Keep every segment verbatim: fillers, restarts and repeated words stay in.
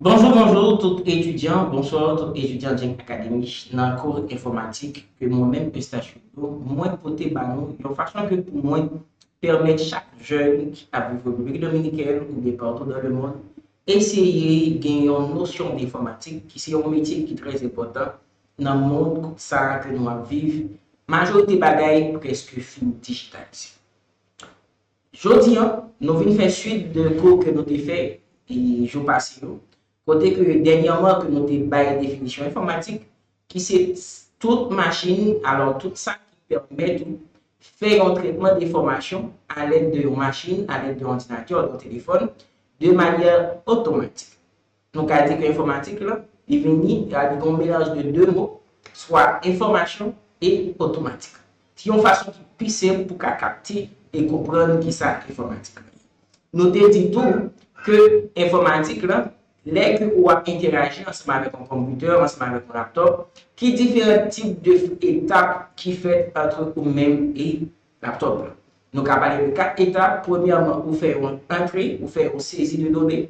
Bonjou, bonjou tout etidyan, bonswa tout etidyan Djenk Akademi nan kou enfòmatik ke mwen menm Eustache Hugo, mwen pote ba nou yon fason ke pou mwen pèmèt chak jèn ki ap viv Repiblik Dominikèn oubyen patou dan lemonn eseye gen yon nosyon de enfòmatik ki se yon metye ki trè enpòtan nan mond sa a ke nou ap viv. Majorite bagay prèske fin dijitalize. Jodi a, nou vin fè swit de kou ke nou te fè e jou pase yo, kote ke dènyèman ke nou te bay definisyon enfòmatik, ki se tout machin, alò tout sa ki pèmèt ou fè yon tretman de enfòmasyon alèd de yon machin, alèd de yon òdinatè, de yon telefòn, de manyè otomatik. Nou ka di ke enfòmatik la, li vini, li gen yon melaj de de mo, swa enfòmasyon e otomatik. Se yon fason ki pi senp pou ka kapte e konprann kisa enfòmatik la ye. Nou te di tou ke enfòmatik la, lè ke ou ap entèraji ansanm avèk yon konpitè, ansanm avèk yon laptòp, ki diferan tip de etap ki fèt ant ou menm e laptòp la? Nou ka pale de kat etap. Premyèman, ou fè yon antre, ou fè yon sezi de done.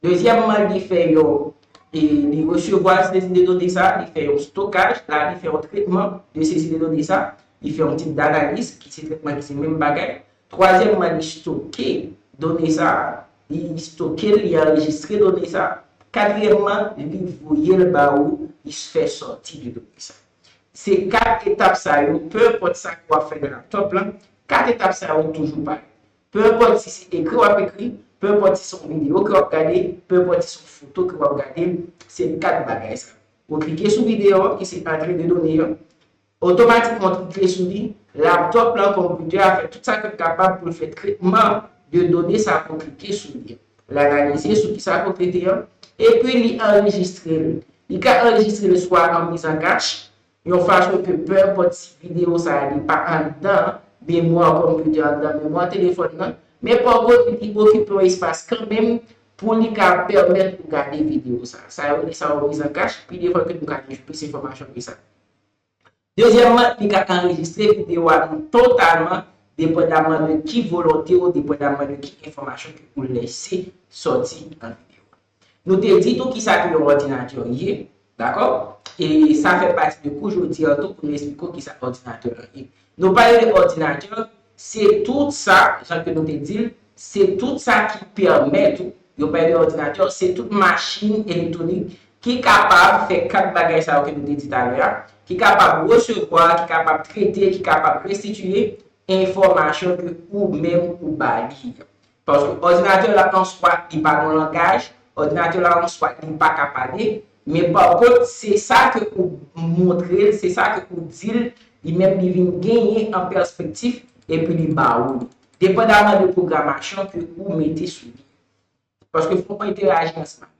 Dezyèmman, li fè yon, e li resevwa sezi de done sa, li fè yon stokaj, la li fè yon tretman de sezi de done sa, li fè yon tip danaliz, ki se tretman ki se menm bagay. Twazyèmman, li stoke done sa, li stoke l, li anrejistre done sa. Katriyèmman, li voye l ba ou, li fè sòti de done sa. Se kat etap sa yo, pe enpòt sa ke w ap fè nan laptòp lan, kat etap sa yo toujou parèy. Pe enpòt si se ekri w ap ekri, pe enpòt si se yon videyo ke w ap gade, pe enpòt si se yon foto ke w ap gade, se kat bagay sa. Ou klike sou videyo an ki se antre de done an, otomatikman w klike sou li, laptòp lan, konpitè a fè tout sa ke l kapab pou l fè tretman de done sa ke w klike sou li an. L analize sou kisa ke w trete an, epi li anrejistre l. Li ka anrejistre l swa an miz an kach, yon fason ke pe enpòt si videyo sa a li pa anndan memwa konpitè, anndan memwa telefòn nan, men pa kont li okipe yon espas kanmenm pou li ka pèmèt ou gade videyo sa a. Sa yo rele sa yon miz an kach, pi devan ke nou ka jwenn plis enfòmasyon ke sa. Dezyèmman, li ka anrejistre videyo a totalman, depandaman de ki volonte w, depandaman de ki enfòmasyon ke ou lese sòti nan videyo a. Nou te di tou kisa ke yon òdinatè ye, dakò? E sa fè pati de kou jodi an tou pou nou eksplike w kisa òdinatè an ye. Nou pale de òdinatè, se tout sa, jan ke nou te di l, se tout sa ki pèmèt ou, yo pale de òdinatè, se tout machin elektwonik ki kapab fè kat bagay sa yo ke nou te di talè a, ki kapab resevwa, ki kapab trete, ki kapab restitiye enfòmasyon ke ou menm ou ba li an. Paske òdinatè la an swa, li pa gen yon langaj, òdinatè la an swa, li pa ka pale, men pa kont, se sa ke ou montre l, se sa ke ou di l, li menm li vin genyen an pèspektif, epi li ba ou li. Depandaman de pwogramasyon ke ou mete sou li. Paske fòk ou entèraji ansanm avè l.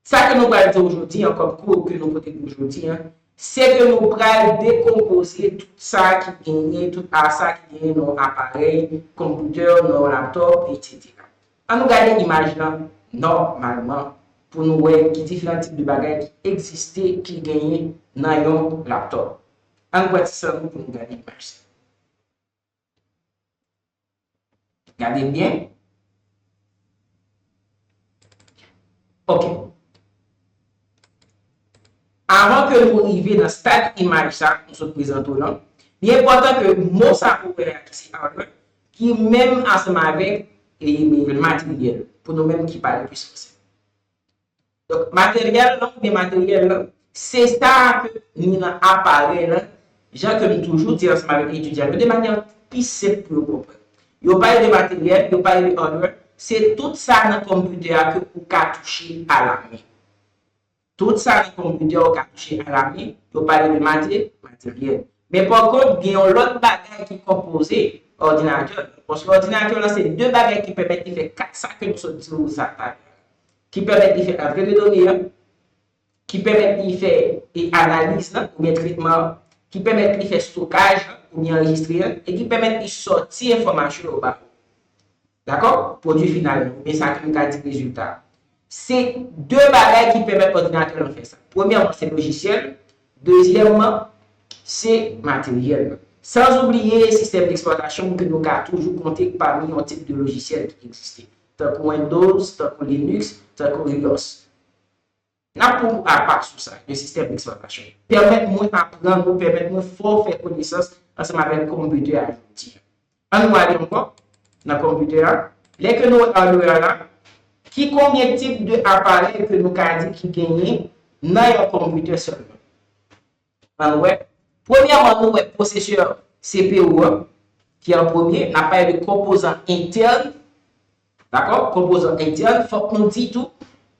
Sa ke nou pral di w jodi an, kòm kou ke nou pote pou jodi an, se ke nou pral dekonpoze tout sa ki genyen, tout a sa ki genyen nan yon aparèy, konpitè, nan yon laptòp, etsetera. Ann nou gade imaj lan nòmalman pou nou wè ki diferan tip de bagay ki egziste, ki genyen nan yon laptòp. Ann pran ti san nou pou nou gade imaj sa. Gade l byen. Ok. Avan ke nou rive nan stad imaj sa, nou sot prezante w lan, li enpòtan ke mo sa ou wè a ki se hardware, ki menm ansanm avèk e, materyèl, pou nou menm ki pale plis fransè. Donk, materyèl lan oubyen materyèl lan, se sa ke ni nan aparèy lan, jan ke m toujou di ansanm avèk etidyan yo, de manyè pi senp pou yo konprann. Yo pale de materyèl, yo pale de hardware, se tout sa nan konpitè a ke ou ka touche alamen. Tout sa nan konpitè a ou ka touche alamen, yo pale de mate-, materyèl. Men pa kont, gen yon lòt bagay ki konpoze òdinatè lan. Paske òdinatè lan se de bagay ki pèmèt li fè kat sa ke nou sot di w sa talè a. Ki pèmèt li fè antre de done an, ki pèmèt li fè e analiz lan oubyen tretman an, ki pèmèt li fè stokaj lan oubyen anrejistre an, e ki pèmèt li sòti enfòmasyon yo ba ou. Dakò? Pwodui final lan, oubyen sa ke nou ka di rezilta. Se de bagay ki pèmèt òdinatè lan fè sa. Premyèman, se lojisyèl. Dezyèmman, se materyèl lan. San oubliye sistèm d'exploitation ke nou ka toujou konte pami yon tip de lojisyèl ki egziste. Tankou Windows, tankou Linux, tankou RIOS. N ap pran kou apa sou sa, de sistèm d'eksplwatasyon. Pèmèt mwen aprann ou, pèmèt mwen fè w fè konesans ansanm avèk konpitè a jodi a. Ann nou ale ankò nan konpitè a. Lè ke nou wè hardware la, ki konbyen tip de aparèy ke nou ka di ki genyen nan yon konpitè sèlman? Ann wè. Premyèman, nou wè pwosesè C P U an, ki an premye, n ap pale de konpozan entèn. Dakò? Konpozan entèn, fòk nou di tou,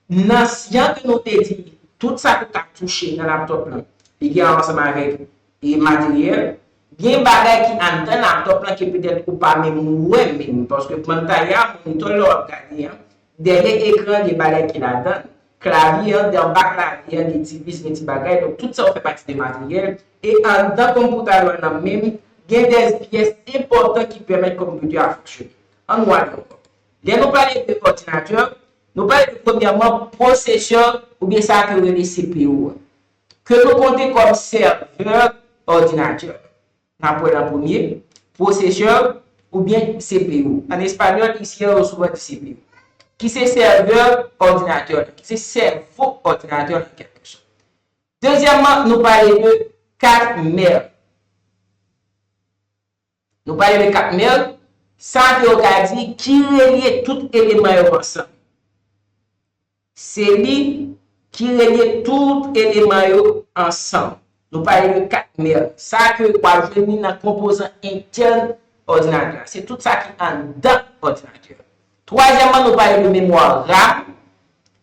nan jan ke nou te di, tout sa ke w ka touche nan laptòp lan, li gen ansanm avèk e materyèl, gen bagay ki anndan laptòp lan ke petèt ou pa menm wè menm, paske pantay la, monitò lè w ap gade an, dèyè ekran gen bagay ki ladan l, klavye an, anba klavye an, gen ti vis, gen ti bagay, donk tout sa yo fè pati de materyèl, e anndan konpitè lan menm, gen de pyès enpòtan ki pèmèt konpitè a fonksyone. Ann nou ale ankò. Lè nou pale de òdinatè, nou pale de premyèman pwosesè oubyen sa ke yo rele C P U an, ke nou konte kòm sèvè òdinatè. N ap wè l an premye, pwosesè oubyen C P U. An espanyòl, isi a, yo souvan di C P U. Ki se sèvè òdinatè la, ki se sèvo òdinatè la, an kèlke sòt. Dezyèmman, nou pale de kat mè. Nou pale de kat mè, sa ke yo ka di ki relye tout eleman yo ansanm. Se li ki relye tout eleman yo ansanm. Nou pale de kat mè. Sa ke w ap jwenn li nan konpozan entèn òdinatè a. Se tout sa ki anndan òdinatè a. Twazyèmman, nou pale de memwa RAM,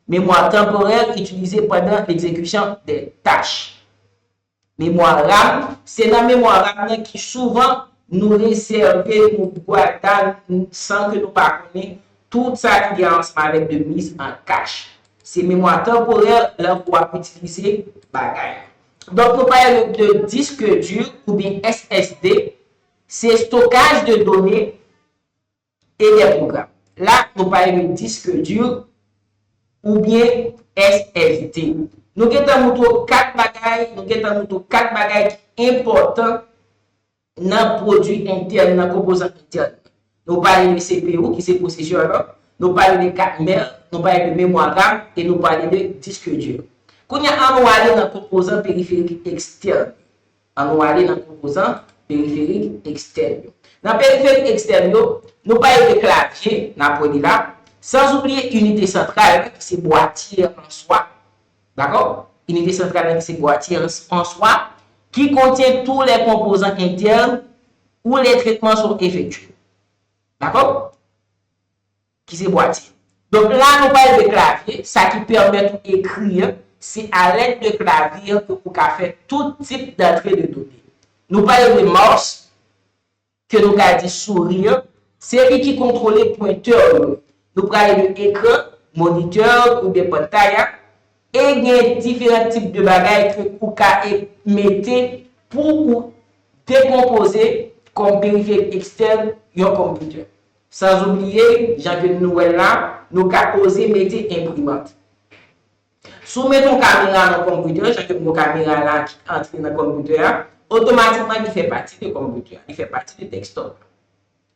memwa tanporèl itilize pandan legzekisyon de tach. Memwa RAM, se nan memwa RAM nan ki souvan nou rezève, nou gwada san ke nou pa konnen tout sa ki gen ansanm avèk de mise en cache. Se memwa tanporèl lè w ap itilize bagay. Donk, nou pale de disk di oubyen S S D, se stokaj de done e de pwogram. La, nou pale de disk di oubyen S S D. Nou gentan moutre w kat bagay, nou gentan moutre w kat bagay ki enpòtan nan pwodui entèn, nan konpozan entèn. Nou pale de C P U, ki se pwosesè la, nou pale de kat mè, nou pale de memwa RAM, e nou pale de disk di. Kounye a, ann nou ale nan konpozan periferik ekstèn. Ann nou ale nan konpozan periferik ekstèn yo. Nan periferik ekstèn yo, nou pale de klavye, n ap wè li la, sans oublier inite santral, ki se bwatye an swa. Dakò? Inite santral la, ki se bwatye an swa, qui contient tous les composants internes où les traitements sont effectués. Dakò? Ki se bwatye. Donk la, nou pale de klavye, sa ki pèmèt ou ekri an, se alèd de klavye an ke ou ka fè tout tip d'entrée de données. Nou pale de mouse, ke nou ka di souri an, se li ki kontwole pwentè yo. Nou pale de ekran, monitè oubyen pantay la, e gen diferan tip de bagay ke ou ka e-, mete pou ou dekonpoze kòm periferik ekstèn yon konpitè. Sans oublier, jan ke nou wè l la, nou ka oze mete enprimant. Si w mete yon kamera nan konpitè, jan ke m gen yon kamera la ki antre nan konpitè a, otomatikman li fè pati de konpitè a, li fè pati de desktop la.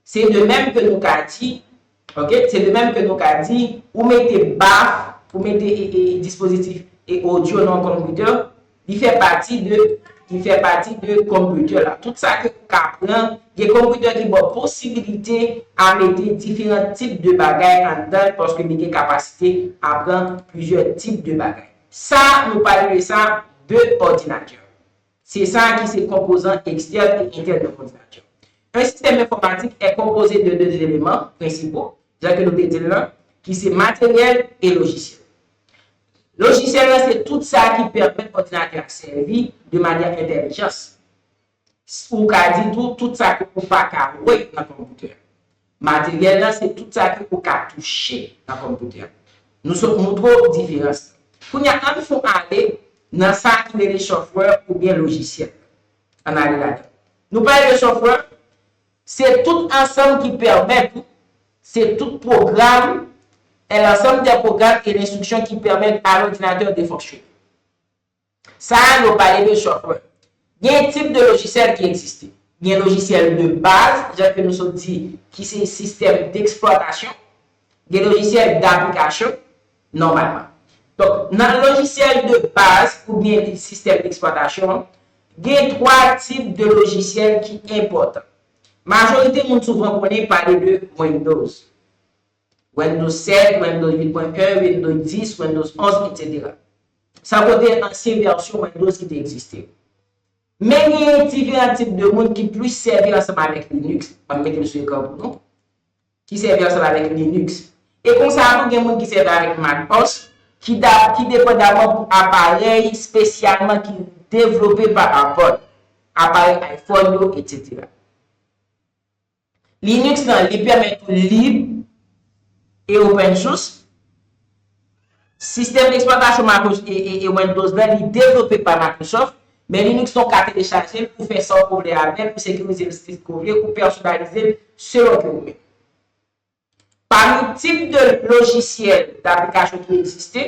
Se de menm ke nou ka di, ok, se de menm ke nou ka di, ou mete baf, ou mete e, e, dispozitif e odyo nan yon konpitè, li fè pati de, li fè pati de konpitè la. Tout sa ke ou ka pran, gen konpitè ki ba w posibilite a mete diferan tip de bagay anndan l, paske li gen kapasite a pran plizyè tip de bagay. Sa, nou pale de sa de òdinatè. Se sa ki se konpozan ekstèn e entèn de òdinatè. Un système informatique est composé de deux éléments principaux, jan ke nou te di l lan, ki se materyèl e lojisyèl. Lojisyèl la, se tout sa ki pèmèt òdinatè a sèvi de manyè entèlijans. Ou ka di tou, tout sa ke ou pa ka wè nan konpitè. Materyèl la, se tout sa ke ou ka touche nan konpitè. Nou sot moutre w diferans la. Kounye a, ann fon ale nan sa ki rele software oubyen lojisyèl. Ann ale ladan. Nou pale de software, se tout ansanm ki pèmèt ou, se tout pwogram, un ensemble de programmes et d'instructions qui permettent à l'ordinateur de fonctionner. Sa a, nou pale de software. Gen tip de lojisyèl ki egziste. Gen lojisyèl de baz, jan ke nou sot di, ki se sistèm deksplwatasyon. Gen lojisyèl daplikasyon, nòmalman. Donk, nan lojisyèl de baz oubyen sistèm eksplwatasyon, gen twa tip de lojisyèl ki enpòtan. Majorite moun souvan konnen pale de Windows. Windows sèt, Windows uit pwen en, Windows dis, Windows onz, etsetera. San konte ansyen vèsyon Windows ki te egziste. Men gen diferan tip de moun ki plis sèvi ansanm avèk Linux. Ann mete l sou ekran pou nou. Ki sèvi ansanm avèk Linux. E konsa tou gen moun ki sèvi avèk macOS, ki da, ki depandaman pou aparèy espesyalman ki devlope pa Apple, aparèy iPhone yo, etsetera. Linux lan, li pèmèt ou lib e open source. Sistèm eksplwatasyon Microsoft e, e, e Windows lan, li devlope pa Microsoft, men Linux lan ou ka telechaje l, ou fè sa w vle avè l, ou sekirize l si w vle, ou pèsonalize l selon ke ou menm. Pami tip de lojisyèl, daplikasyon ki egziste,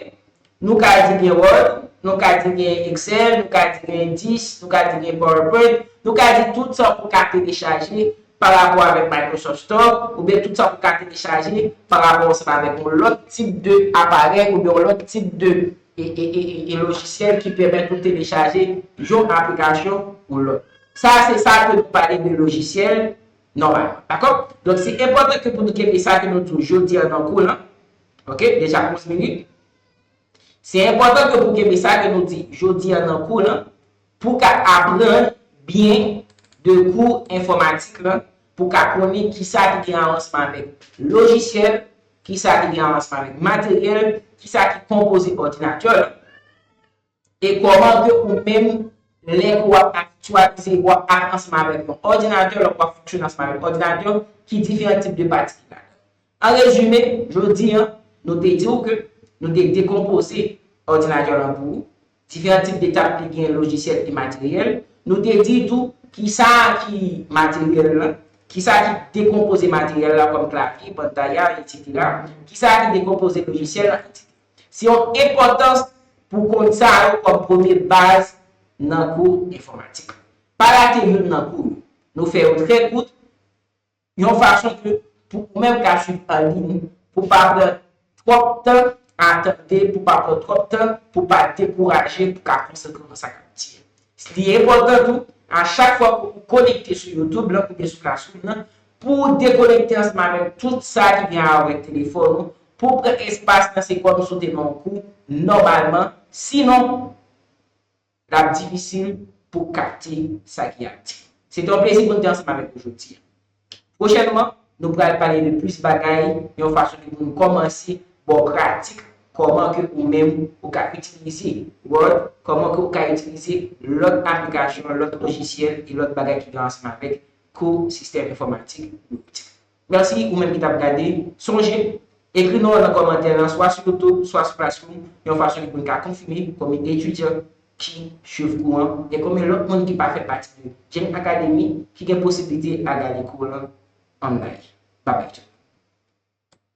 nou ka di gen Word, nou ka di gen Excel, nou ka di gen Dis, nou ka di gen PowerPoint, nou ka di tout sa pou ka telechaje pa rapò avèk Microsoft Store, oubyen tout sa pou ka telechaje pa rapò ansanm avèk yon lòt tip de aparèy, oubyen yon lòt tip de e, e, e, e, e lojisyèl ki pèmèt ou telechaje yon aplikasyon ou lòt. Sa, se sa ke nou pale de lojisyèl nòmalman. Dakò? Donk, se enpòtan ke pou nou kenbe sa ke nou di w jodi a nan kou lan. Ok? Deja onz minit. Se enpòtan ke pou kenbe sa ke nou di jodi a nan kou lan, pou ka aprann byen de kou enfòmatik lan, pou ka konnen kisa ki gen ansanm avèk lojisyèl, kisa ki gen ansanm avèk materyèl, kisa ki konpoze òdinatè lan. E kòman ke ou menm, lè ke w ap aktyalize, w ap ak ansanm avèk yon òdinatè, lè w ap fonksyone ansanm avèk òdinatè, ki diferan tip de pati ki ladan. An rezime, jodi a, nou te di w ke nou te dekonpoze òdinatè lan pou ou, diferan tip de etap li gen, lojisyèl e materyèl. Nou te di tou kisa ki materyèl lan, kisa ki dekonpoze materyèl la kòm klavye, pantay la, etsetera. Kisa ki dekonpoze lojisyèl lan, etsetera. Se yon enpòtans pou konn sa yo kòm premye baz nan kou enfòmatik. Pa rate youn nan kou yo. Nou fè yo trè kout, yon fason ke pou ou menm ka swiv an liy, pou pa pran twòp tan a tande, pou pa pran twòp tan, pou pa dekouraje, pou ka konsantre w nan sa k ap di a. Li enpòtan tou, a chak fwa ke ou konekte sou YouTube lan oubyen sou Classroom lan, pou w dekonekte ansanm avèk tout sa ki gen a wè ak telefòn ou, pou w pran espas lan, se kòm si w te nan yon kou nòmalman. Sinon, l ap difisil pou w kapte sa ki ap di. Se te yon plezi pou n te ansanm avèk ou jodi a. Pwochènman, nou pral pale de plis bagay, yon fason ki pou nou kòmanse ba w pratik kòman ke ou menm ou ka itilize Word, kòman ke ou ka itilize lòt aplikasyon, lòt lojisyèl e lòt bagay ki gen ansanm avèk kou sistèm enfòmatik nou itilize. Mèsi ou menm ki t ap gade. Sonje, ekri non w nan kòmantè lan, swa sou YouTube, swa sou Classroom, yon fason ki pou n ka konfime kòm yon etidyan ki swiv kou an, e kòm yon lòt moun ki pa fè pati de Jeng Academy, ki gen posiblite a gade kou lan an live. Babay.